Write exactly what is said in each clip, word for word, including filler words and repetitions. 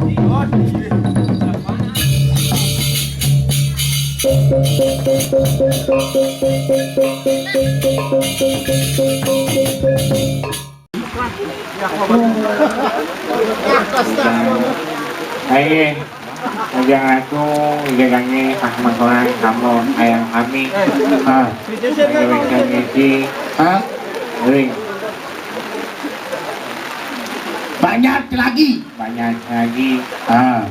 Aye, aja aku, aja gani, ah, masalah kamu, ayang kami. Ah. Ayo, ikan isi. Ah. Ring. Banyak lagi. Banyak lagi. Ah.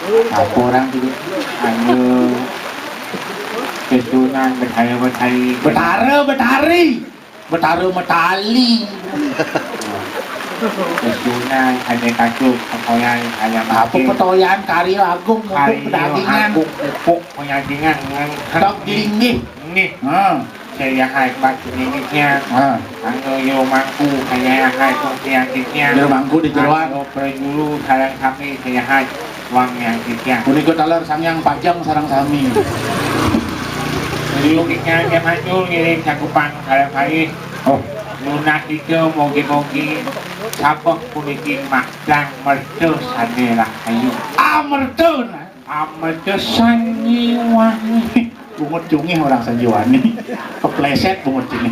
Apa orang tu? Anu, kesunan, betara, betari. Betara, betari. Betara Metali. Kesunan, ada kasut, petoyan, ayam apa? Petoyan, karya agung, mupuk karya pedagingan. Agung, mupuk pedagingan. Tok linggih. Nih. Ha. Saya hai batu ningginya. Ha. Anu yo mangku, saya hai kong siantiknya. Yo mangku di jeroan. Anu perjulu, sarang kami, saya hai. Wang yang tiga. Punika taler Sang Hyang Pajang sareng sami. Liu tiga dia manjul ngiring cakupan kalau kali. Oh. Lunas tiga mogi-mogi sabeh puniki makdang merta sane rahayu. Amerta, nah. Amerta sanjiwani. Bungut cungih orang sanjiwani. Kepleset bungut cungih.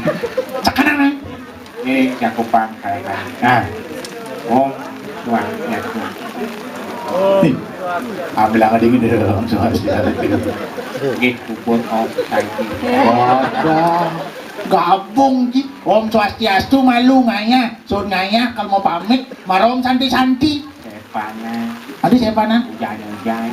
Cekanan, nah. Ngiring cakupan kali-kali. Nah. Om Swastiastu. Nih, ambil angkat dingin deh, Om Swastiastu. Nggih, puput Om Santi. Wadah, gabung ki. Om Swastiastu malu ngayah, sun ngayah kalau mau pamit, mara Om Santi-Santi. Sepanan. Adi sepanan? Ujan-ujan.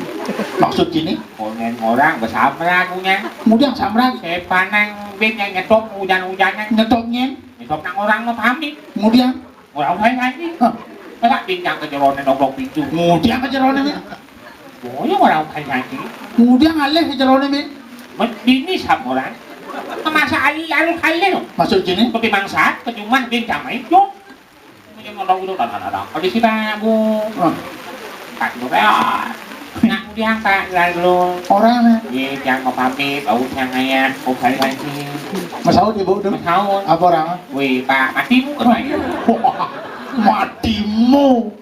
Maksud kini? Konen orang besamra punya. Kemudian samra. Sepanan bin yang nyetop ujan-ujanan. Nyetop nyen? Nyetop nang orang mau pamit. Kemudian? Ora usah nyanyi. Hah? Masa pincang ke jerone noblok pintu. Ngudiang ke jerone, Min? Boyo ora usah nyanyi. Ngudiang alih ke jerone, Min? Men-, bini samuran. Masa ali anu alih lho. Maksud kene? Ketimbang saat, kecuman bin damai, yo. Mungkin ngono kudu, nah, nah, nah, nah. Kondisi babu. Hah? Tak dulu, ya. Nak ngudiang tak lalu. Ora, Min. Iya, jangan mau pamit, bau siang ayah, kok balik lagi. Mas Aud, Ibu, tuh? Mas Aud. Apa orang? Wih, Pak, matimu katanya. Wah, matimu.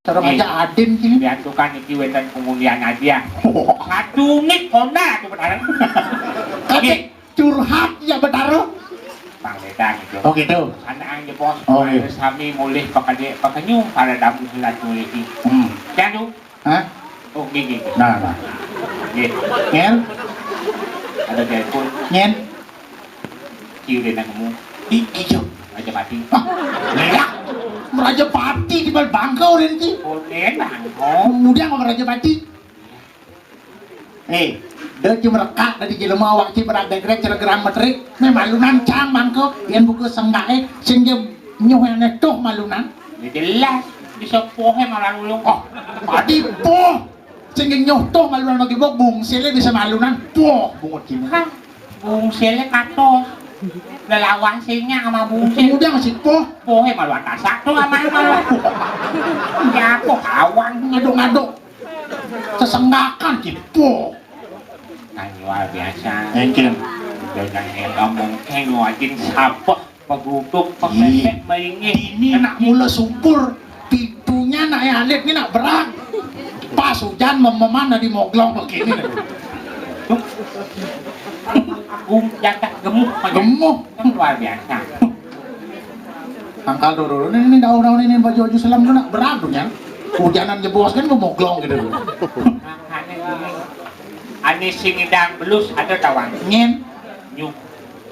Terus aja adin sini. Diantukan iki wenten pengundian aja. Wah. Satu nik Honda tuh benar. Kacik curhat ya betaro. Bang Bedan itu. Oh gitu. Anak yang jebos. Oh, iya. Sami mulih pakai pakai nyum pada damu silat mulih. Hmm. Jangan. Hah? Oh, gini. Nah, nah. Nggih. Ngen? Ada telepon. Ngen? Ki udah nemu. Di ijo. Raja Pati. Ah, ya. Raja Pati di bal bangka udah ki. Udah bangka. Kemudian sama Raja Pati. Eh, dia cuma rekat dari jelema awak ci pada degrek ceregeran metrik. Memang malunan cang bangka. Yang buka senggak eh. Sehingga nyuh yang netuh malunan. Ya jelas. Bisa pohe malah ulung. Oh, padi poh. Sing nyuh tuh malunan bagi bok bungsile bisa malunan. Poh, bungut kini. Hah, bungsile katos. Lelawan singa sama bungsil. Kemudian masih poh. Pohe maluan tasak tuh sama maluan. Ya, poh kawan. Ngaduk-ngaduk. Sesenggakan gitu. Poh. Kan luar biasa. Mungkin. Udah jangan ngomong, kayak ngajin sabah. Paguduk, pagpepek, maingih. Ini nak mula subur, pintunya nak yang alit ni nak berat. Pas hujan mememan dari moglong begini. Agung jatah gemuh. Gemuh. Kan luar biasa. Tangkal dulu ini, ini daun-daun ini baju-baju selam tu nak berat tu kan. Hujanan jebos kan memoglong gitu. Ane sing idang belus ada tawang. Nyen. Nyuh.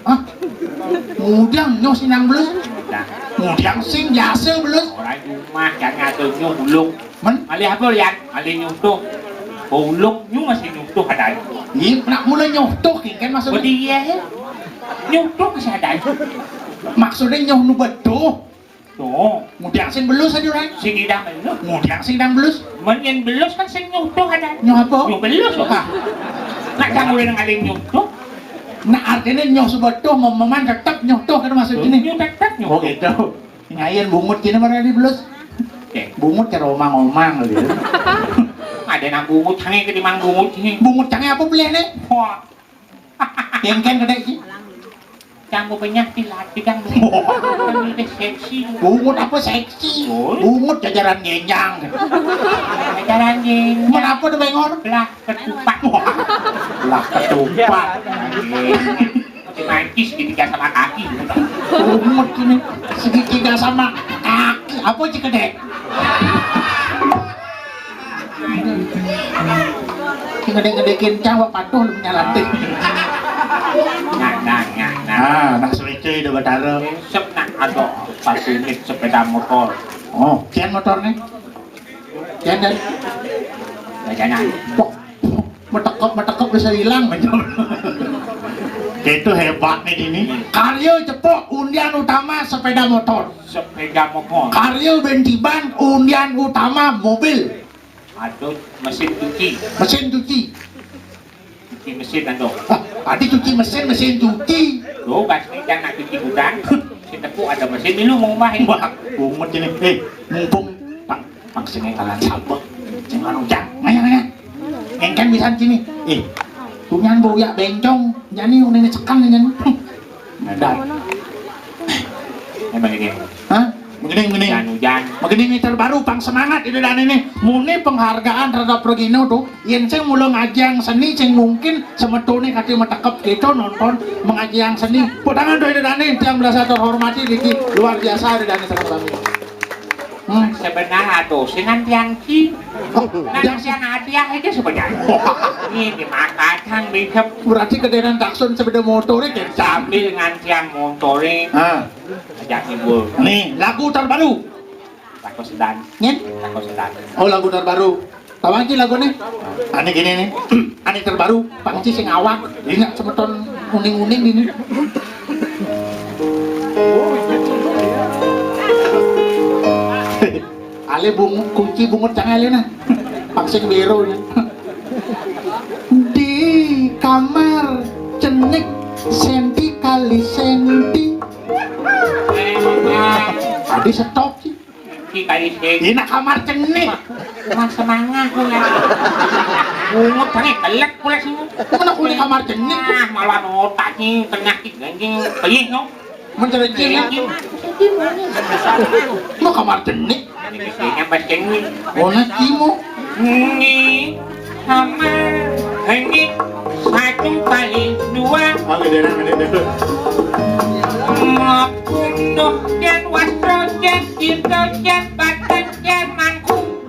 Hah? Ngudang nyuh sinang belus? Nah. Ngudang sing jasa belus? Orang rumah jangan ada nyuh ulung. Men? Alih apa, Yan? Alih nyuh tuh. Ulung nyuh masih nyuh tuh ada. Iya, nak mula nyuh tuh kan maksudnya? Berarti iya ya. Nyuh tuh masih ada. Maksudnya nyuh nu betuh. Tuh. Ngudang sing belus aja orang. Sing idang belus. Ngudang sing idang belus. Men yang belus kan sing nyuh tuh ada. Nyuh apa? Nyuh belus. Hah? Nak kamu udah ngalih nyuh tuh. Nah, artinya nyuh sebetuh mememan tetap nyuh tuh kan maksudnya nih. Nyuh tetap nyuh. Oh gitu. Ngayen bungut kini mana di belus? Oke. Bungut ke romang-omang gitu. Ada nang bungut sange ke dimang bungut sini. Bungut sange apa beli nih? Wah. Kengken gede sih. Cang bebenyah ti latigang. Lebih seksi. Bungut apa seksi? Oh. Bungut jajaran genjang. Jajaran genjang. Kenapa tuh bengor? Belah ketupat. Belah ketupat. Anjing. Masih mancis segitiga sama kaki. Bungut ini segitiga sama kaki. Apa sih kedek? Gede-gede kencang, wak patuh lu punya latih. Nah, nah, nah, nah. Ah, nah, suwe cuy, udah batara. Sep, nah, ada pas unit sepeda motor. Oh, kian motor nih? Kian dan? Jajanan. Pok, metekep, metekep bisa hilang. Itu hebat nih ini. Karya cepok, undian utama sepeda motor. Sepeda motor. Karya bentiban, undian utama mobil. Aduh, mesin cuci. Mesin cuci. Cuci mesin, aduh. Ah, tadi cuci mesin, mesin cuci. Tuh, gas nih, jangan cuci gudang. Si Tepuk ada mesin, milu mau ngumbahin. Wah, bungut ini. Eh, mumpung pang, pang sing kalan sabuk. Sing anu, jang. Ngaya, ngaya. Engken pisan sini. Eh, tunyan bau ya bencong. Jani udah ngecekan nih, Jan. Nah, dah. Emang ini. Hah? Mengening, mengening. Hujan, hujan. Mengening ini terbaru, pang semangat itu dan ini. Muni penghargaan terhadap Regino tuh. Yen sing mula ngajiang seni, sing mungkin semetone kate metekep kita nonton mengajiang seni. Tepuk tangan tuh itu dan ini, yang merasa terhormati, Diki. Luar biasa itu dan ini, terhadap kami. Hmm. Sebenarnya tuh, sing ngantiang ki. Oh, nah, yang sing hadiah itu sebenarnya. Ini dimakan, Kang, bisa. Berarti kedenan taksun sepeda motornya, kan? Sambil ngantiang motornya. Ah. Ajak ibu. Nih, lagu terbaru. Lagu sedan. Nyen? Lagu sedan. Oh, lagu terbaru. Tahu aja lagu nih. Ane gini nih. Ane terbaru, pangci sing awak. Ingat semeton uning-uning ini. Ale bungut, kunci bungut cang ale nah. Pang sing bero nih. Di kamar cenik senti kali senti. Tadi stop sih. Ki kali senti. Ini kamar cenik. Mas semangat lu ya. Bungut banget, kelek pula sih. Mana kulit kamar cenik? Nah, malah otak sih, tengah ki ganjing, pelih no. Mencari cenik. Mau kamar cenik? Ini biasanya pas cenik. Oh, nak cimo. Ini sama ini satu kali dua. Oke, dia nama dia dulu. Mapunduh dan wasro dan cinta dan badan dan mangku.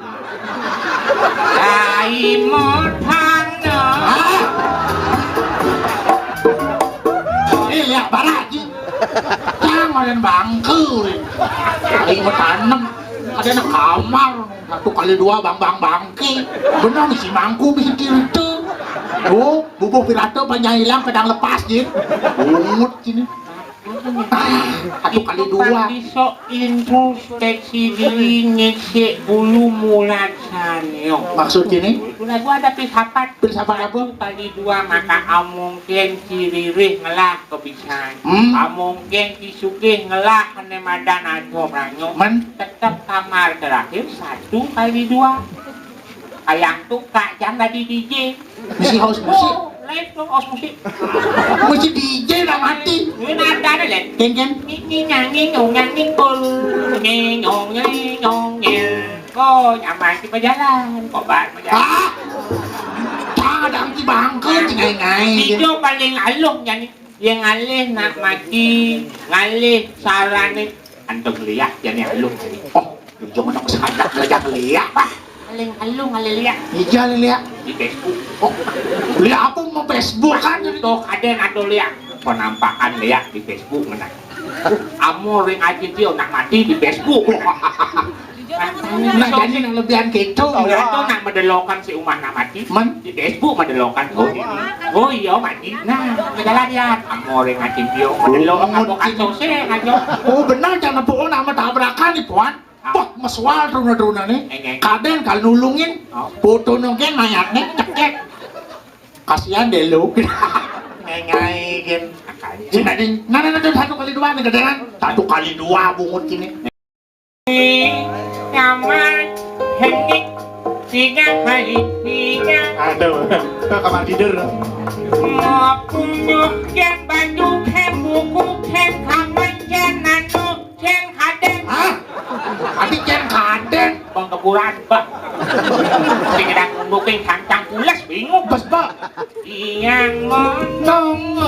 Ai modana. Ah. Eh, lihat barak ji. Jangan bangke. Ai mau tanem. Ada anak kamar. Satu kali dua bang bang bangke. Benar nih si mangku bisa kirte. Oh, bubuh pirata panjang hilang kadang lepas ji. Bungut sini. Ah, satu kali dua. Bisa introspeksi diri, ngecek bulu mulat sanyo. Maksud ini? Lagu ada filsafat. Filsafat apa? Satu kali dua maka amongken si Ririh ngelah kebisan. Hmm. Amongken si Sugih ngelah kene madan ajo pranyo. Men? Tetep kamar terakhir satu kali dua. Ayang tu kak jam tadi D J. Mesti host musik. Oh, live dong, host musik. Mesti D J lah mati. Ini ada ada live. Ken ken. Ini nyanyi nyong nyanyi kol. Nyong nyong nyong nyong. Kok nyaman sih berjalan, kok bar berjalan. Ah, ada angki bangke, cengai ngai. Video paling aluh nyanyi. Yang ngalih nak mati, ngalih sarane. Antum lihat ya nih aluh. Oh, jangan aku sadar belajar lihat, Pak. Paling aluh ngalih lihat. Ija lihat. Di Facebook. Oh, lihat apa mau Facebook kan? Tuh, ada yang ada lihat. Penampakan lihat di Facebook mana? Amor ring aja dia nak mati di Facebook. Nah, jadi nak lebihan gitu. Itu nak medelokan si umah nak mati. Men? Di Facebook medelokan. Oh, ini. Oh iya mati. Nah, jalan ya. Amor ring aja dia medelok apa kasusnya aja. Oh, benar jangan bohong nama tabrakan nih, Puan. Wah, mesual teruna-teruna nih. Kadang kalau nulungin, foto nongken mayatnya cekek. Kasihan deh lu. Ngengai gen. Sini, nah, nah, nah, satu kali dua nih, kedengeran. Satu kali dua bungut ini. Kamar hening tiga kali tiga. Aduh, ke kamar tidur. Mapunyo cen baju, cen buku, cen kaman, cen anu, cen kadeng. Hah? Ati cen kadeng? Bang keburan, bah. Sing dak ngundukin cangcang pules, bingung. Bes, bah. Yang menengok.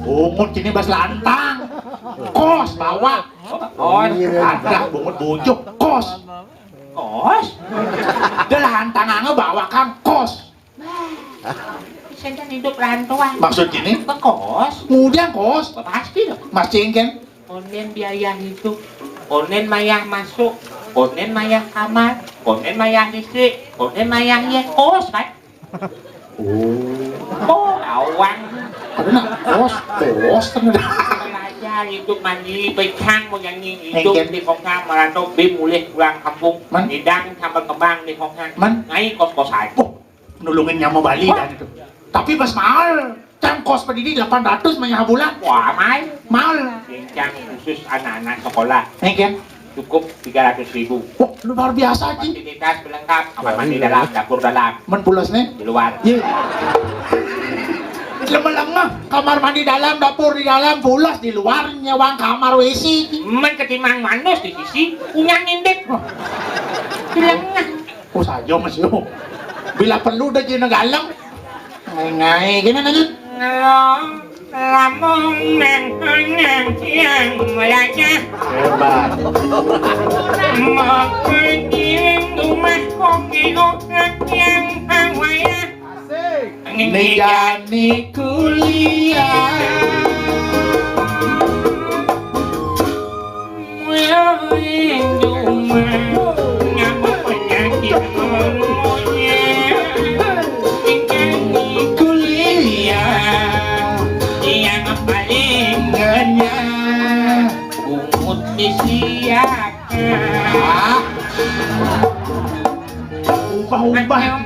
Bungut kini bas lantang. Kos, bawa. Kos. Ada bungut bujuk. Kos. Kos? Dah lantang angga bawa kang kos. Sedang hidup rantauan. Maksud kini? Ke kos. Kemudian kos. Pasti dong. Mas Cingken. Onden biaya hidup. Onden mayah masuk. Onden mayah kamar. Onden mayah listrik. Onden mayah ye kos, kan? Oh. Oh, awang. Ada nak kos, kos kan ada. Belajar hidup mandiri, becang mau nyanyi hidup. Engken. Di kongkang merantau, bim mulih pulang kampung. Man? Hidang sambal kembang di kongkang. Man? Ngai kos-kosan. Oh, nulungin nyawa Bali. Wah. Dan itu. Tapi pas mahal. Cang kos padidi delapan ratus mayah bulan. Wah, mahal. Mahal. Yang cang khusus anak-anak sekolah. Engken. Cukup tiga ratus ribu. Wah, luar biasa, Ji. Fasilitas pelengkap, kamar mandi dalam, dapur dalam. Men pulas nih? Di luar. Ye. Lemah lengah, kamar mandi dalam, dapur di dalam, pulas di luar, nyewang kamar W C, Ji. Men ketimang manus di sisi, punya nindek. Wah. Lengah. Oh, saja, Mas, yo. Bila perlu dah kena galang. Ngai, ngai. Gini lanjut. Ngelong, lamun nang nang yang belajar. Hebat. Mau kirim rumah kopi okat yang awaya. Asik. Ini jani kuliah. Kuliah yang paling ngenyah, bungut di siang. Ubah-ubah.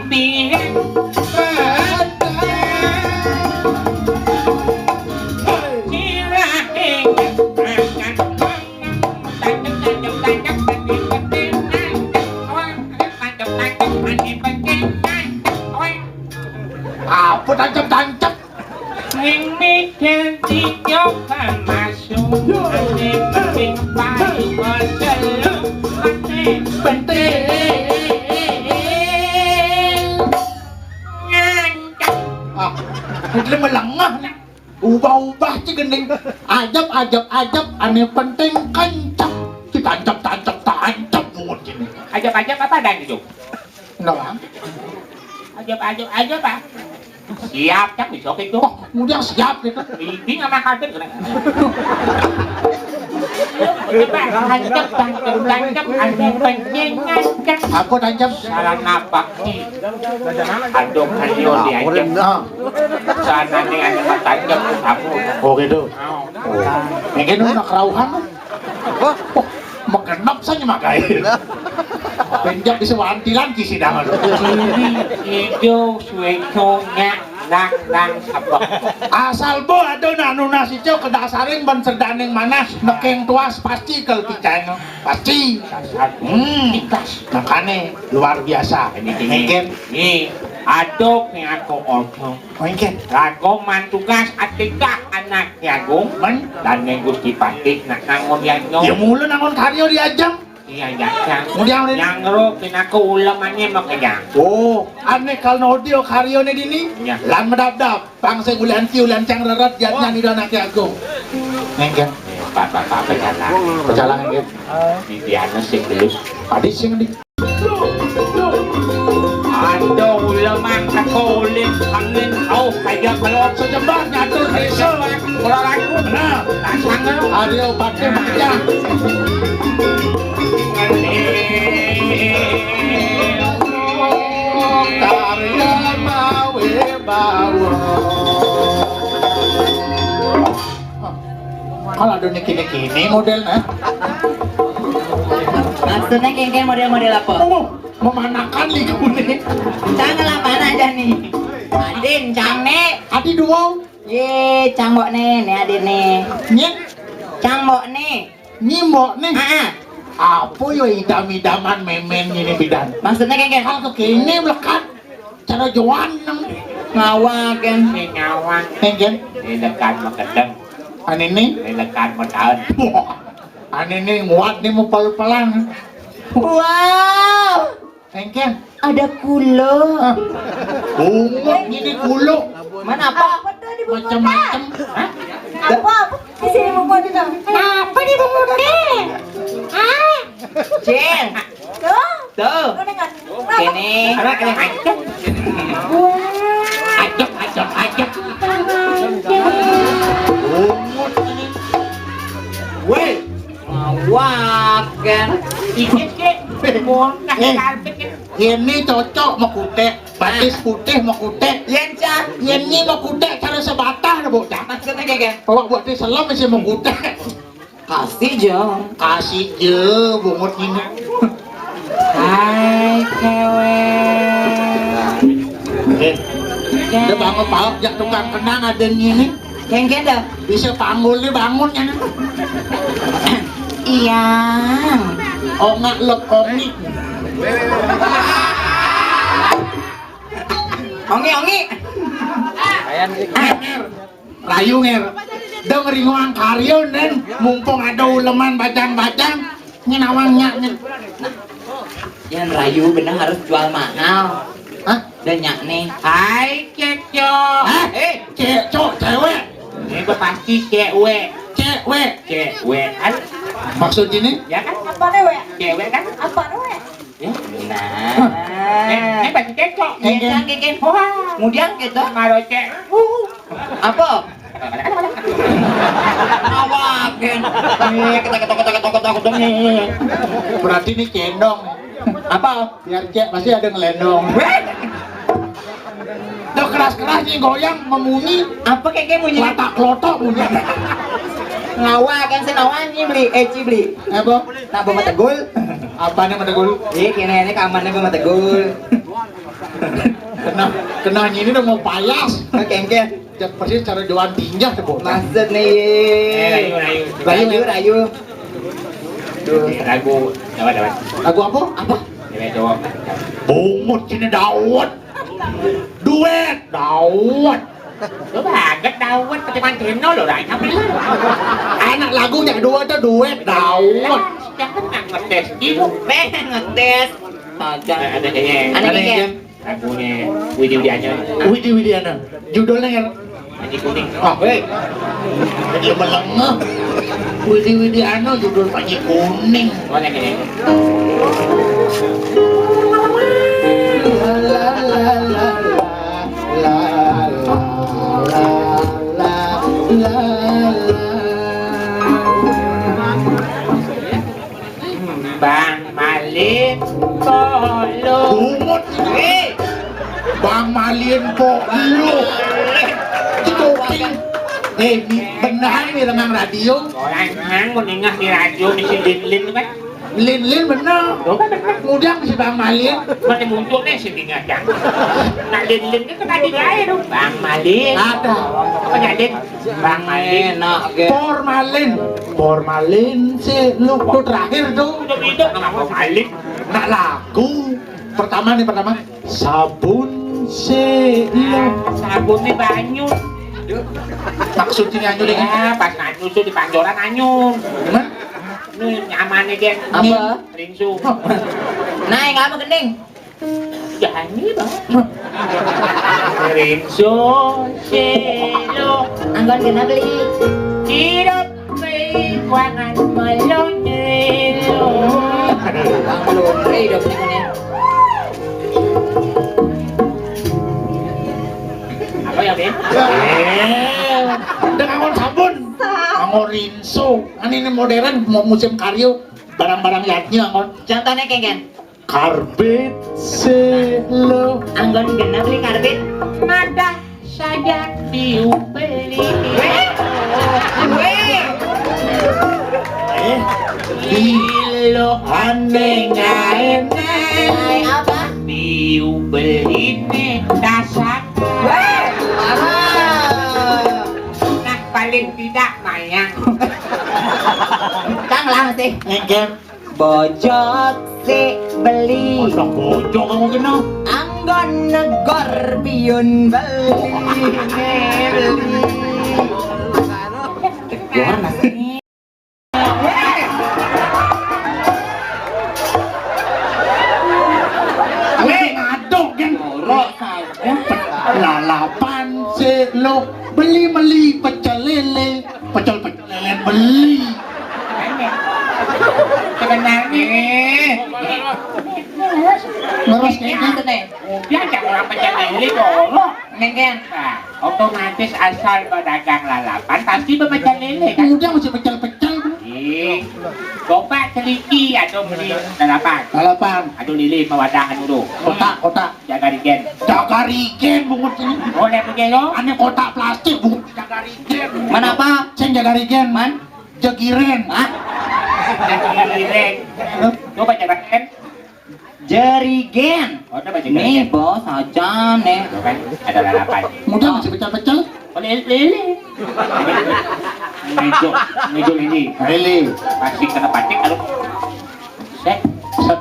Apa tancap-tancap? Sing mikir tiga masuk, ane penting paling penting. Penting. Ngancam. Ah, itu melengah. Ubah-ubah ci gending. Ajab, ajab, ajab, ane penting kencang. Ci tancap, tancap, tancap bungut kini. Ajab-ajab apa ada di situ? Enggak, Bang. Ajab, ajab, ajab, Pak. Siap, kan bisa gitu. Oh, udah siap gitu. Ini sama kader kena. Coba tancap, tancap, tancap, ane penting ngancam. Apa tancap? Salah napak nih. Aduh, ayo diajak. Nah. Sana nih ada tancap kamu. Oh, gitu. Oh. Mungkin nak kerauhan. Wah, makenap saja makai. Penjak bisa wantilan kisi dah. Ini hijau sueconya nang nang sabak. Asal bo ada nak nunas hijau kedasarin ban serdaning manas nekeng tuas pasti kel picano. Pasti. Dasar. Hmm. Ikas. Makane luar biasa. Ini, ini. Mungkin. Nih, aduk nih aku omong. Mungkin. Lagu man tugas atikah anak jagung. Men. Dan yang Gusti Patih nak nangun yang nyong. Ya mulu nangun karyo di ajang. Iya, jajang. Kemudian, kemudian. Nyangro, pinaku ulemannya mau kenyang. Oh, ane kal nodio karyone dini. Iya. Lan medap-dap. Pang sing ulean ki, ulean cang reret, jatnya nida anak jagung. Mungkin. Pak, pak, pak, pecalang. Pecalang, ya. Di, di anu sing belus. Tadi sing di. Aduh, lemah teko ulin angin, au, kaya kelot sejembar nyatur desa. Ora ragu. Benar. Tasang, Aryo Patih Manja. Karya mawe bawa. Kalau ada niki-niki ini modelnya. Maksudnya kengkeng model-model apa? Oh, memanakan liku nih. Cang lah mana aja nih? Adin, cang nih. Adi dua. Ye, cang mbok nih, nih adin nih. Nyet. Cang mbok nih. Nyi mbok nih. Ah, ah. Apa ya idam-idaman mémén ini bidan? Maksudnya kayak gini? Kalau kéné melekat cara Joan nang ngawak kan. Sing ngawak. Kan kan? Ini dekat makedeng. Ane ini? Ini dekat mataun. Wah, ane ini nguat nih mau pel-pelan. Wow. Kan kan? Ada kulo. Bungut ini kulo. Mana apa? Apa tuh di bungut? Macam-macam. Hah? Apa? Apa? Di sini bungut itu. Apa di bungut? Ah. Cil. Tuh. Tuh. Tuh dengan. Ini. Anak, anak. Wah. Ajak, ajak, ajak. Bungut ini. Weh. Ngawak kan. Iki ki. Bongkah. Eh. Karpet ki. Ini cocok makutek. Batis putih makutek. Yen cah. Ini makutek cara sebatah lho, bocah. Maksudnya kayak gini. Awak buat di selem isi makutek. Kasih jeng. Kasih je bungut ini. Hai cewek. Eh, dia bangun pauk jak tukang kenang ada ini. Kengken dah. Bisa panggul nih bangun ya. Iya. Ongak lok ongik. Ongi, ongi. Rayu nger. Dong ringoang karyo nen, mumpung ada uleman bajang-bajang, nginawang nyak nih. Nah, yang rayu bener harus jual mahal. Hah? Dan nyak nih. Hai, cekcok. Hah? Eh, cekcok cewek. Ini gua pasti cewek. Cewek. Cewek kan? Maksud ini? Ya kan? Apa nih, Wek? Cewek kan? Apa nih, Wek? Ya, nah. Eh, ini pasti cekcok. Iya, kan, Keken. Wah. Kemudian gitu. Kalau cek. Uh. Apa? Awak, Ken. Nih, kita ketok, ketok, ketok, ketok, ketok, nih. Berarti ini cendong. Apa? Biar cek, pasti ada ngelendong. Weh. Udah keras-keras nih goyang, memunyi. Apa kayak, kayak munyi? Latak klotok bunyi. Ngawa kan senawan nih beli, eh, ci beli. Apa? Nah, bawa tegul. Apa nih tegul? Iya, kene ini kamarnya bawa tegul. Kena, kena ini udah mau payas. Oke, oke. Cek persis cara Joan tinjah tuh, Bu. Maksud nih, ye. Eh, rayu, rayu. Rayu, rayu. Rayu, rayu. Tuh. Lagu, dapat, dapat. Lagu apa? Apa? Cewek cowok. Bungut sini Daud. Duet Daud. Lu banget Daud, ketimbang Deno lo, Ray. Apa lu? Anak lagunya dua tuh duet Daud. Jangan nggak ngetes, ibu pengen ngetes. Ada, ada kayaknya. Ada kayaknya. Lagunya Widi Widiana. Widi Widiana. Judulnya kan? Panji Kuning. Ah, hei. Dia melengah. Widi Widiana judul Panji Kuning. Mana kayaknya? Bang Malin, tolong. Bungut. Eh. Bang Malin, kok lu? Itu kuping. Eh, mi-, beneran nih dengan radio. Orang nang menengah di radio nih si Lin Lin kan. Lin Lin bener. Tuh kan bener. Mudah si Bang Malin. Mana muncul nih si Dinga Jang. Nah, Lin Lin itu tadi gaya dong. Bang Malin. Ada. Apa jadi? Bang Malin. Enak, ge. Formalin. Formalin sih lu tuh terakhir tuh. Udah gitu sama formalin. Nak lagu pertama nih, pertama. Sabun sih lu. Sabun nih banyu. Maksudnya anyu deh. Ya, pas anyu tuh di panjoran anyu. Gimana? Ini nyamannya dia. Apa? Rinsu. Nah, yang apa gending? Janji banget. Rinso selo. Anggon genah beli. Hidup beli kuangan melon relo. Bang Londre hidup ini. Apa ya, Be? Eh, udah nganggo sabun. Nganggo rinso. Kan ini modern, mau musim karyo. Barang-barang yatnya nganggo. Contohnya kayak gini. Karbit selo. Anggon genah beli karbit. Madah saja diubeli. Weh. Weh. Eh, dilo andeng ae. Hai apa? Diubeli ne dasar. Weh. Apa? Nah, paling tidak mayang. Kang lah mesti. Engkem. Bojog sik beli. Masa bojog kamu kena? Anggon negor biun beli. Beli. Negor nasi. Weh, ngaduk kan. Ora saja. Lalapan sik lo, beli-meli pecel lele, pecel-pecel lele beli. Sebenarnya. Ngeres kene. Udah, jangan orang pecel lele dulu. Neng kan, nah, otomatis asal pedagang lalapan pasti pecel lele kan. Udah, masih pecel-pecel. Ih, coba teliti atau beli lalapan. Lalapan. Aduh, lele mau wadah dulu. Kotak, kotak. Jaga rigen. Jaga rigen bungut ini. Boleh begitu? Ane kotak plastik bungut jaga rigen. Mana apa? Sing jaga rigen. Man? Jegiren. Hah? Jegiren. Coba jaga rigen. Jerigen. Oh, ada baju. Nih, jerigen. Bos, aja nih. Tuh kan, ada lalapan. Mudah masih pecel-pecel. Oh, lele, lele. Ngejuk, ngejuk ini. Lele. Pasti kena patik kalau set, set.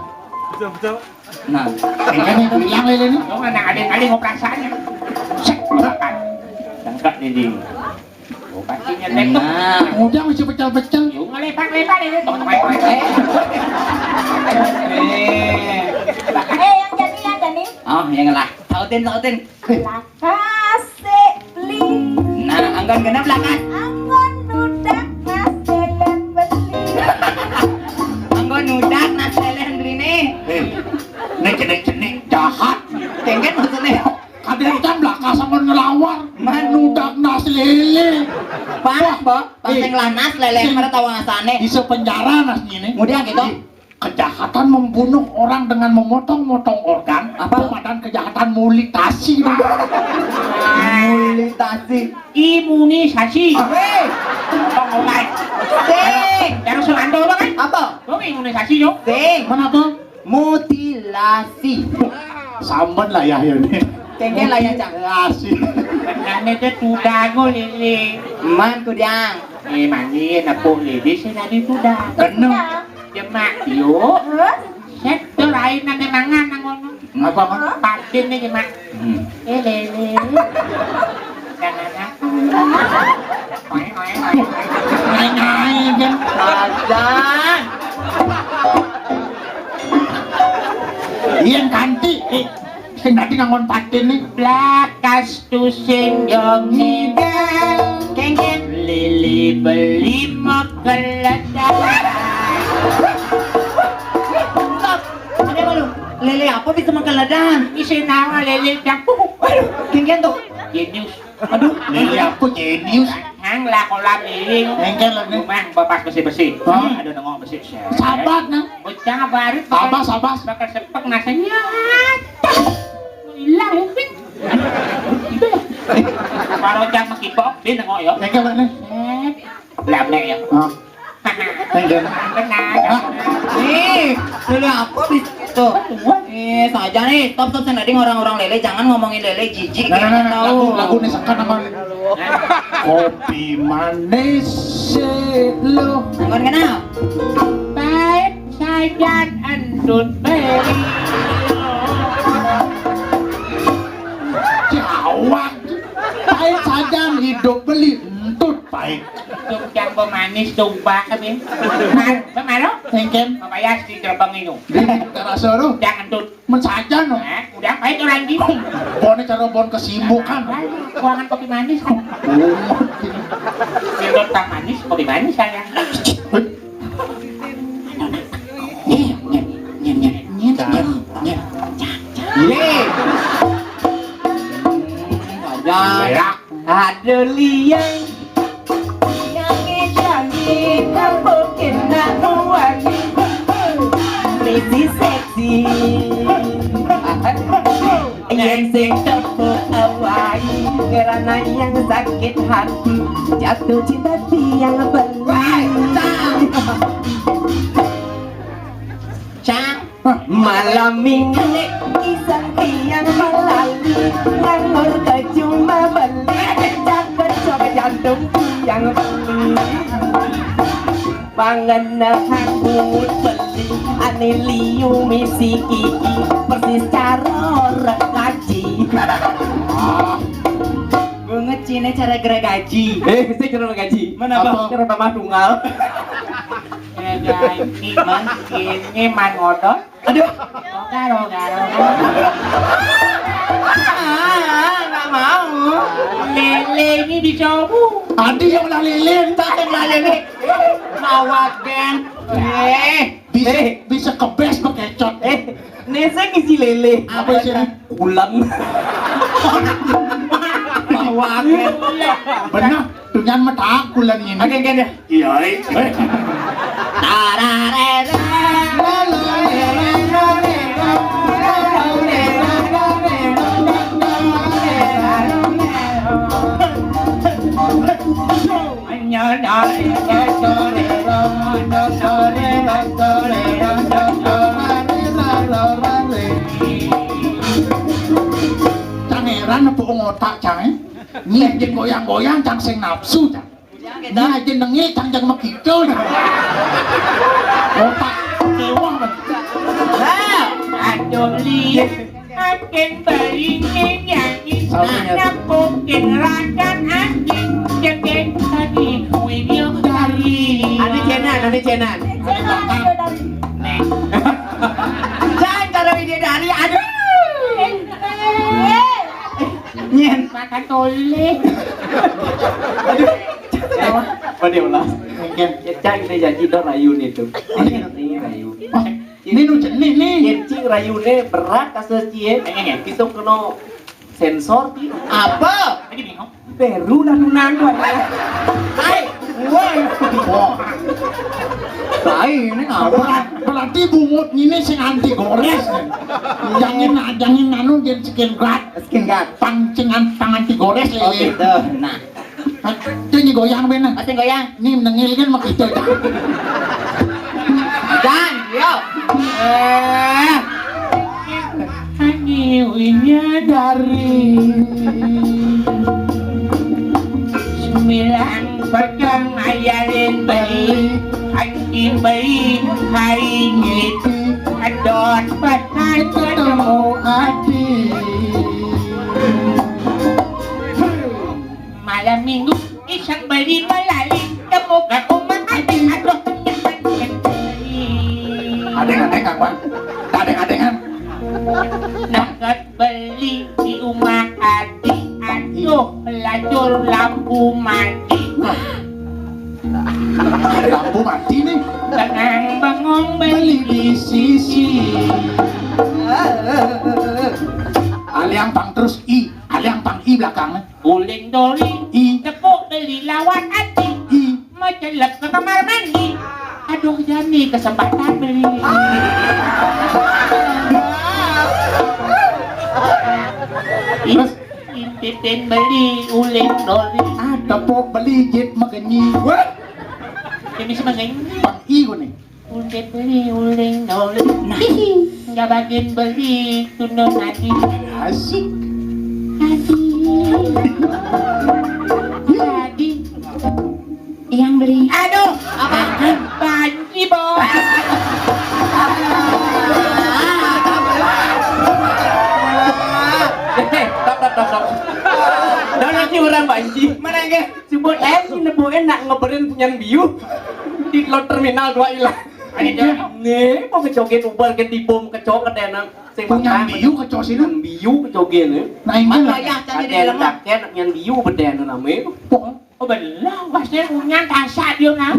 Nah, ini nih, hilang lele nih. Oh, mana ada-ada mau perasaannya. Set, makan. Tangkap lele. Oh, pastinya tektok. Nah, udah masih pecel-pecel. Yo, ngelepak-lepak ini, tok, tok, tok, tok. Eh. Eh, yang jadi, yang jadi. Oh, yang lah. Sautin, sautin. Kasih beli. Nah, anggon genep lah, Kak. Anggon nudak nas lelen beli. Anggon nudak nas lelen beli nih. Eh, ini jenik-jenik jahat. Kengken maksudnya. Kadang kan belakang sama ngelawar. Man. Nudak nas lele. Pas, Bo. Pas eh, sing lanas lele sing pada tawa ngasane. Di sepenjara nas ini. Kemudian gitu. Ih, kejahatan membunuh orang dengan memotong-motong organ. Apa? Itu badan kejahatan mulitasi. Mulitasi. Imunisasi. Hei. Potong organ. Sing. Yang suruh ando apa kan? Apa? Lo imunisasi yo. Sing. Mana apa? Mutilasi. Sambat lah ya, ya ini. Kengken lah ya, Cang. Mutilasi. Ane te tudago lele. Man kudang. Eh, mandi nepuk lele sing tadi tudago. Bener. Jemak yo. Set tuh lain nang mangan nang ngono. Apa, Mak? Patin nih, Mak. Hmm. Eh, lele. Jangan apa. Oe, oe, oe. Ngai-ngai kan. Ajan. Iya, kanti. Eh, sing tadi ngangon patin nih. Blakas tusing dong nidang. Kengken. Lili beli mekeledan. Stop. Ada apa lu? Lele apa bisa mekeledan? Isi nama lele campur. Aduh, kengken tuh. Jenius. Aduh, lele apa jenius? Hang lah kolam lele. Kengken lah nih. Rumah bapak bersih-bersih. Hah? Ada nengok bersih. Sabar, nah. Bocah baru. Sabar, sabar. Bakal sepek nasanya. Hilang, Upin. Baru jam mengkipok, dia nengok ya. Kengken lah nih. Set. Lah, nek ya. Ah. Tenggen. Benar. Hah? Nih, lele apa di situ? Eh, saja nih, stop, stop, sing tadi orang-orang lele, jangan ngomongin lele, jijik. Nah, nah, nah, nah, tahu. Lagu, lagu nih sekan apa nih? Kopi manis sih lo. Bukan kenal. Pahit sajan entut beri. Jawab. Pahit sajan hidup beli entut pahit. Tung jang pemanis domba kami. Mar, pemaro? Sengken. Papayas di gerbang itu. Di terasa tu. Jangan tuh. Mensaja no. Hah? Udah pahit orang di. Bone cara bon kesibukan. Kuangan kopi manis kan. Oh. Minum tak manis, kopi manis saya. Nyem, nyem, nyem, nyem, nyem, nyem, nyem. Ye. Ada. Ada liang. Yang ngejani kampung kena nuani. Misi seksi. Yang sing tepuk awai. Kerana yang sakit hati jatuh cinta tiang beli. Cang. Malam minggu isang tiang melali. Nganggur ke cuma beli. Cakep coba jantung tiang beli. Pangenehan bungut beli, ane liu misi gigi, persis karo rekaji. Bungut cine cara geragaji. Eh, sing cara geragaji. Mana, Bang? Apa? Cara tambah tunggal. Geragaji, Bang. Ini mangodot. Aduh. Roga, roga, roga. Ah, nggak mau. Lele ini dicobu. Tadi yang udah lele, entah yang udah lele. Mawagen. Eh, bisa, eh, bisa kebes bekecot. Eh, nese ngisi lele. Apa sih ini? Kulang. Mawagen. Bener, tunyan metak kulang ini. Oke, oke, deh. Iya, eh. Cang heran apa ngotak, Cang, eh? Ini aja goyang-goyang, Cang, sing nafsu, Cang. Ini aja nengil, Cang, Cang, begitu, Cang. Ngotak, kewang, Cang. Lah, aduh, li. Akin baringin nyanyi, sampai nyata. Napokin rakan anjing, jegen tadi kuinil dari. Ada cenan, ada cenan. Nih. Jangan cara bidadari, aduh. Nyen. Makan tole. Aduh. Apa dia ulas? Oke. Cang, kita janji dong rayu nih tuh. Ini rayu. Ini nu jenih nih. Cing, rayune berat kasus cie. Kita kena sensor ti. Apa? Lagi bingung. Peru lah tunang tuh. Hai. Wah. Wah. Baik, ini ngapa? Berarti bungut ini sing anti gores nih. Jangan, jangan anu, jangan skin guard. Skin guard. Pancingan tangan anti gores ya. Oh, gitu. Nah. Itu nyi goyang bener. Pasti goyang. Ini menengil kan mak itu. Dan, yo. Eh. Hanya dari sembilan petang ayalin bayi, anjing bayi, hai ngitu, adot petang ketemu adi. Malam minggu, iseng beli melali, temu ke rumah adi, aduh, kenyang. Adeng-adeng apa? Adeng-adengan. Nangkat beli di rumah adi, aduh, pelacur lampu mati. Lampu mati nih. Bengang bengong beli di sisi. Aliang pang terus i, aliang pang i belakangnya. Uling doli, i, tepuk beli lawan ati. I, mecelep ke kamar mandi. Aduh, jani kesempatan beli. Terus? Intitin beli uling doli. Ah, tepuk beli jit megenyi. Wah. Ini sih megenyi. Pang i nih. Udah beli uling doli. Nah. Nggak bagian beli tunda tadi. Asik. Tadi. Tadi. Yang beli. Aduh, apa? Banci, Bo. Eh, tap, tap, tap, tap. Dah nanti orang banci. Mana, nggih? Sebut ae sing nepuke nak ngeberin punyan biu. Di lo terminal dua ilang. Nih, mau kecokin ubar ke tibum kecok ke denang. Sing punyan makan, biu kecok sini. Punyan biu kecokin, ya. Nah, ini mana lah. Wayah cari di dalam. Ada punyan biu bedana namanya. Oh, belah, pasti punyan kasak dia, nah.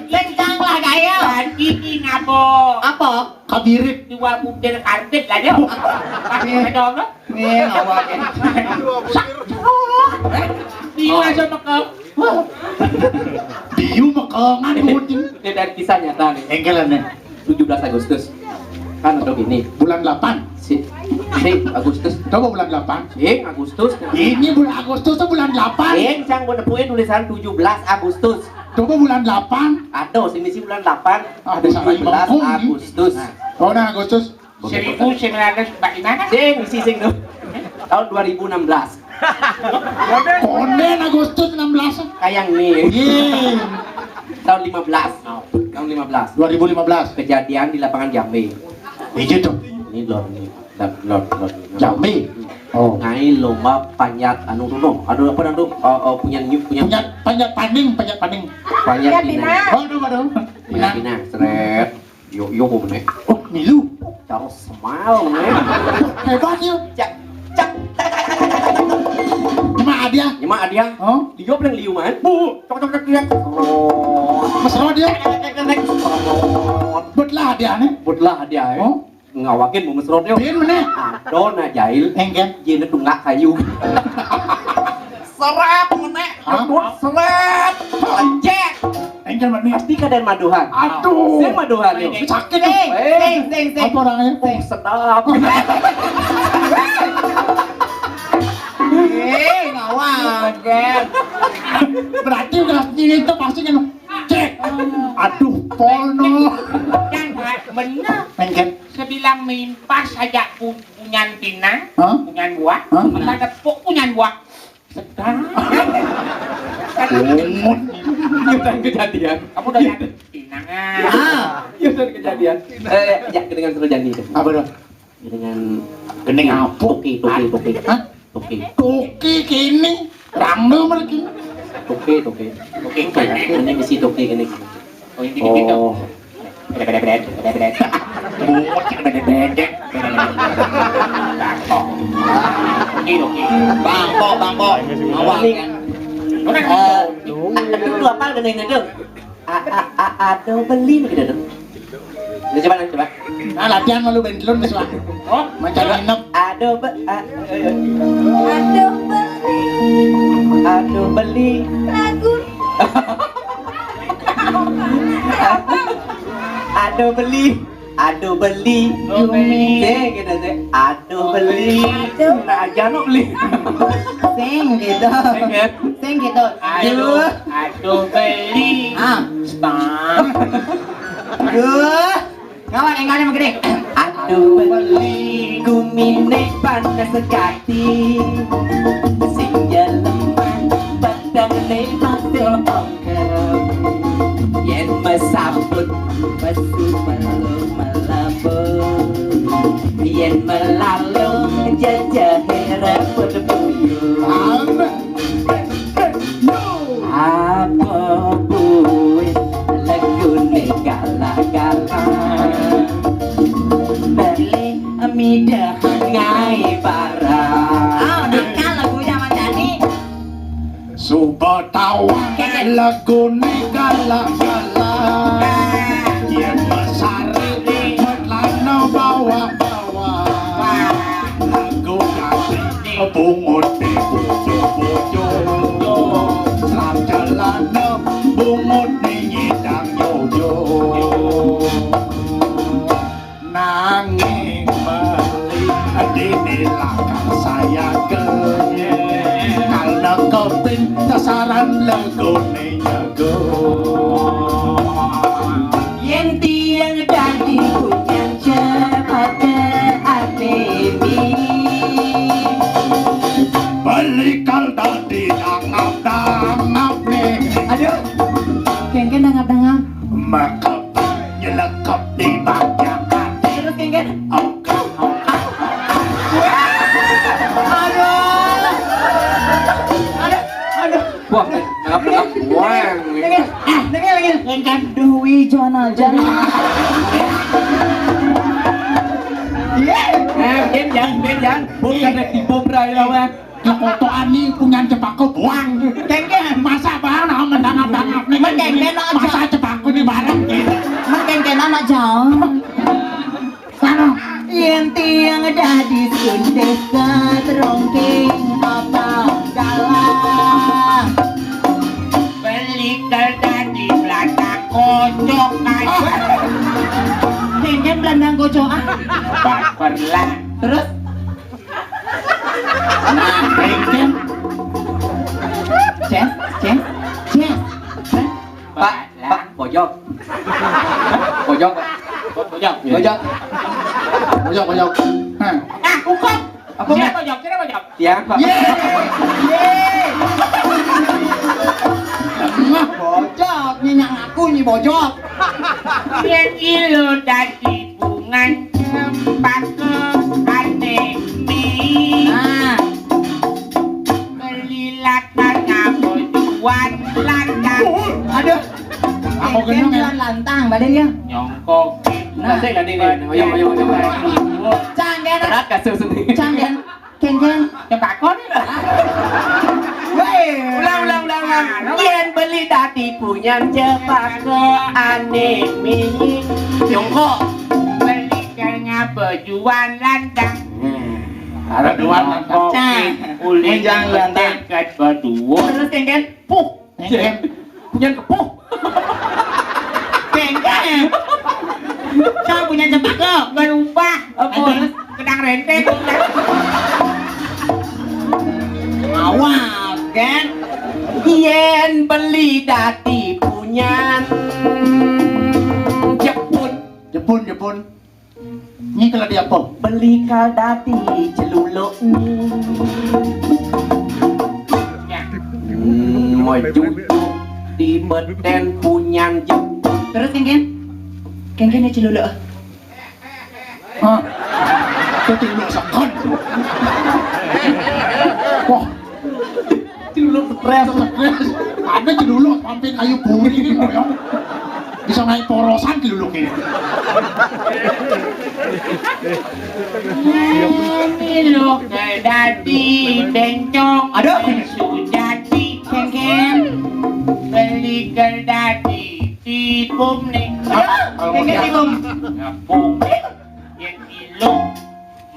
Kencang lah, gaya. Tadi di ngabo. Apa? Kabirit. Dua butir karpet lah, dia. Pas ada apa? Nih, awak. Biu aja mekeng. Biu mekengan, kucing. Ini dari kisah nyata nih. Engkelan nih. Tujuh belas Agustus. Kan ada gini. Bulan delapan. Si, si Agustus. Coba bulan delapan. Si Agustus. Ini bulan Agustus tuh bulan delapan. Si, cang gua nepuin tulisan tujuh belas Agustus. Coba bulan delapan. Ada sini sih bulan delapan. Ah, ada salah. Tujuh belas Agustus. Nah. Oh, nah, Agustus. Seribu sembilan ratus empat puluh lima kan? Sing, isi sing tuh. Tahun dua ribu enam belas. Konden Agustus enam belas. Kayak nih. Iya. Tahun lima belas. Tahun lima belas. Dua ribu lima belas. Kejadian di lapangan Jambi. Iya tuh. Ini lor ini. Lor, lor, lor. Jambi. Oh. Ngai lomba panjat anu tuh. Aduh, apa dah tuh? Eh, eh, punya nyu-, punya Panjat, panjat paning, panjat paning. Panjat pinang. Waduh, waduh. Pinang. Pinang, seret. Yo, yo, mau bener. Oh, milu. Caro semal, bener. Hebat ya. Cak, cak. Cuma ada. Cuma ada. Oh. Dia paling liu, man. Bu, cok, cok, cok, cok. Mesra dia. Buatlah dia nih. Buatlah dia, eh. Oh. Ngawakin mau mesra dia. Dia mana? Aduh, nah jahil. Engke. Dia tunggak kayu. Seret, menek. Hah? Seret. Lecet. Engke mana? Pasti kadang maduhan. Aduh. Sing maduhan, yuk. Sakit, eh. Sing, sing, sing, sing. Apa orangnya? Sing sedap. Eh, ngawang, Ger. Berarti udah ini tuh pasti kan cek. Aduh, polno. Kan bener. Engke. Sebilang mimpas aja pu-, punyan pinang, hah? Punyan buah, hah? Maka tepuk punyan buah. Sedang. Bungut. Itu kejadian. Kamu udah lihat pinangan. Ah. Itu kejadian. Eh, ya, dengan terjadi itu. Apa dong? Dengan gending apa? Toke, toke, toke. Hah? Toke. Toke kene. Rambel mereka. Toke, toke. Toke, toke. Ini misi toke kene. Oh, ini dikit dong. Oh. Beda, beda, beda, beda, beda. Bungut sih, beda, beda. Bangkok. Oke, oke. Bangkok, bangkok. Awak kan. Eh, itu apa gending itu? A, a, a, aduh beli gitu tuh. Udah coba, coba. Nah, latihan malu bentlon ke suatu. Oh, mencari nginep. Aduh be, a, aduh beli. Aduh beli. Lagu. Aduh beli. Aduh beli. Aduh beli. Deh, gitu deh. Aduh beli. Aduh. Nah, aja no beli. Sing gitu. Sing ya? Sing gitu. Aduh, aduh beli. Ah. Stop. Duh. Ngawak enggalnya mah gedé. Aduh beli guminé panas sekati. Sing jeleman batangné masih ongkep. Yén mesaput mesu perlu melebur. Yén melalung jejehé reput buyur. Apa buin laguné gala-gala. Beli midahan ngai bara. Ah, nakal lagunya Ahmad Dhani. Suba tawang laguné gala-gala. Yén mesari metlana bawa-bawa. Lagu kasih bungut di bojo-bojo. Lam celana bungut di nyidang nyojo. Nanging beli dini lakar sayaga. Kalna keping sasaran laguné nyaga. Yén tiang dadi punyan cepata anémi. Beli kal dadi dangap-dangap né. Aduh, kénkén dangap-dangap. Makep nyelekep di bajang até. Terus kénkén. Oke, oke. Aduh. Aduh, aduh. Wah, ngap-ngap buang. Dengin, ah, dengin lagi. Kénkén Dwi Jana Jana. Eh, Ben, jangan, Ben, jangan. Bukan tipe bray lah, Bang. Di foto ani punyan cepako buang. Kénkén. Masa barang nah mendangap-dangap nih. Mendengkén aja. Masa cepako nih bareng. Mendengkén aja. Sana. Yén tiang dadi sundé satrongking apa galah. Beli kal dadi belanda kocok aja. Kénkén belanda kocok ah. Baper lah. Terus? Nah, kénkén. Ces, ces, ces. Pak, Pak, pojok. Pojok, Pak. Pojok. Pojok. Pojok, pojok. Nah. Ah, hukum. Apa? Sini pojok, sini pojok. Tiang, Pak. Yé. Yé. Nah, pojok, nyenyak. Kunyi bojok. Yén ila dadi bungan cempaka anémé. Nah. Beli lakar ngapa juan lantang. Aduh. Aku kenang ya. Juan lantang, balik ya. Nyongkok. Nah. Kasih lah, Dek, Dek. Ayo, ayo, ayo, ayo. Cang, kan? Berat kasus ini. Cang, kan? Kéngkén. Cempaka nih. Wéh. Ulang, ulang, ulang, ulang. Yén beli dadi punyan cempaka anémé. Nyongkok. Beli kenya bejuan lantang. Hmm. Ada dua lantang. Cang. Uli menjang lantang. Kat berdua. Terus, kéngkén. Puh. Kéngkén. Punyan kepuh. Kéngkén. Cang punyan cempaka. Berubah. Apa? Terus gedang renteng. Awak, kan? Yén beli dadi punyan jepun. Jepun, jepun. Ini kalau di apa? Beli kal dadi celuluk ni. Hmm, mau jujuk di beten punyan jepun. Terus, kéngkén? Kéngkén ya celuluk. Hah? Itu celuluk sekon. Wah. Celuluk stres. Stres. Ada celuluk sampai kayu buri gitu ya. Bisa naik porosan celuluk ini. Ini lo dadi bencong. Aduh. Sujati. Kéngkén. Beli kal dadi tipum nih. Aduh. Kéngkén tipum. Ngepung. Yén ilo.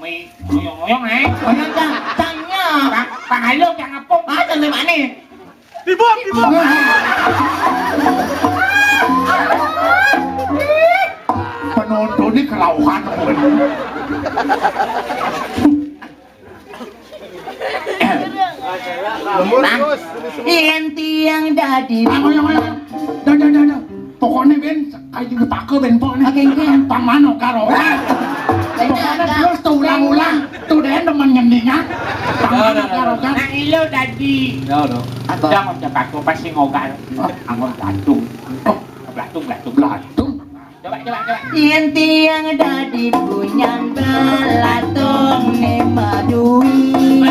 Mi, ngoyong-ngoyong, eh. Ngoyong, Cang. Cangnya. Bang, Bang Halo, Cang Apung. Ah, Cang di mana? Di bawah, di bawah. Penonton ini kelauhan. Nah, yén tiang dadi. Ah, ngoyong, ngoyong. Dah, dah, dah, dah. Pokoknya, Ben, kayu dipake, Ben, pokoknya. Oke, oke. Pang mano, karo. Pokoknya terus tuh ulang-ulang. Tuh, deh, temen ngendingan. Pang mano, karo, kan. Nah, ilo dadi. Ya, udah. Apa? Jangan cepat, aku pasti ngogal. Hah? Anggon gantung. Oh. Belatung, belatung. Belatung? Coba, coba, coba. Yén tiang dadi punyan belatung né madui.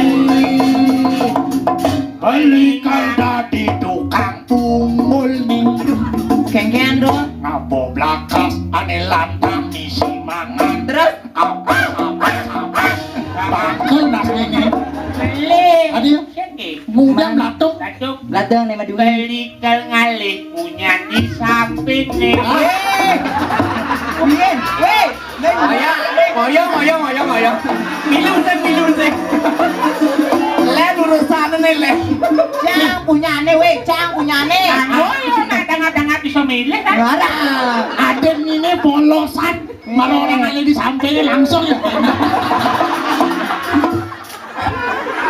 Beli kal dadi tukang punggul minggu. Kéngkén, Dul. Ngapa blakas ané lantang misi mangan. Terus? Apa, apa, apa? Bangkel nasnya ini. Beli. Tadi ya? Kéngkén. Mudah belatung. Belatung. Belatung né madui. Beli kal ngalih punyan di samping né. Eh. Piye? Wéh. Ngoyong, ngoyong, ngoyong, ngoyong, ngoyong. Milu sing, milu sing. Lén urusan né, lén. Cang punyané, wéh, cang punyané. Nah, ngono, nah, dangap-dangap bisa milih, kan? Ora. Adén ini polosan. Maro orang ada di sampingnya langsung ya.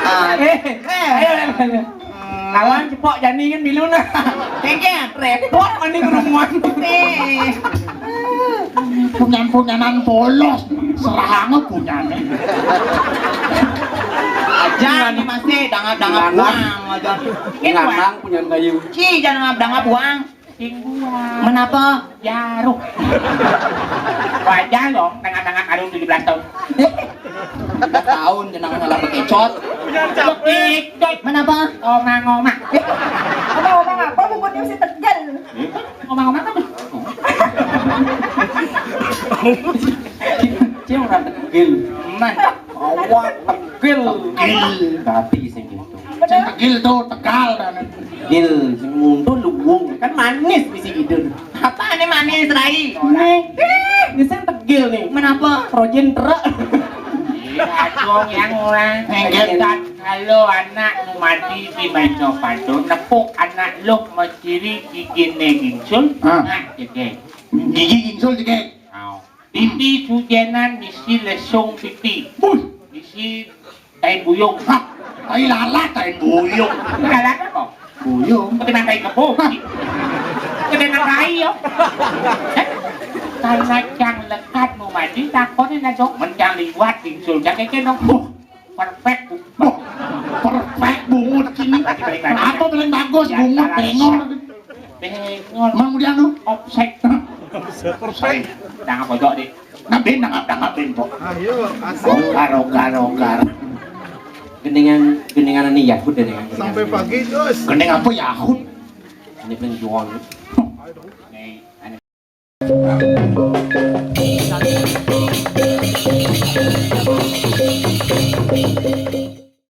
Ah. Eh, eh, ayo, ayo, ayo. Hmm, lawan cepok jani kan milu nah. Kéngkén, répot mending rumuan. Eh. Punyan-punyanan polos, serahanga punyané. Aja nih masih dangap-dangap buang aja. Ngamang punyan kayu. Ci, jangan dangap-dangap buang. Sing buang. Menapa? Jarum. Wajar dong, tengah-tengah karung tujuh belas tahun. Tujuh belas tahun, jenang salah bekecot. Bekecot. Menapa? Omang-omang. Omang-omang apa? Bubutnya mesti tegel. Omang-omang apa? Dia orang tegel. Man. Awak tegel. Tegel. Tapi sing gitu. Sing tegel tuh, tegal kan. Tegel, sing mundur luwung. Kan manis bisi gitu. Apa nih manis, Rai? Nih, nih sing tegel nih. Menapa? Projen truk. Iya, dong yang orang. Nengket. Kalau anak nu mati di meja pado, nepuk anak luh, meciri giginé gingsul. Ah. Nah, jegég. Gigi gingsul jegég. Au. Pipi sujénan misi lesung pipi. Wih. Misi tain buyung. Hah, tai lalat, tain buyung. Lalat apa? Buyung. Ketimbang tai kebo. Hah. Ketimbang tai, yo. Karena cang lekat mau mandi, takonin aja. Men cang liwat, gingsul. Jaga cenong. Wah. Perfect. Wah, perfect bungut kini. Apa paling bagus? Ya, bungut bengor. Mang Mulyano, opsek. Opsek. Dangap pojok, Dik. Nang ben, dangap, dangap ben, Pok. Ayo, asik. Ogar, ogar, ogar. Gendingan, gendingan ini Yahud, gendingan. Sampai pagi, Gus. Gending apa Yahud? Ini penjual.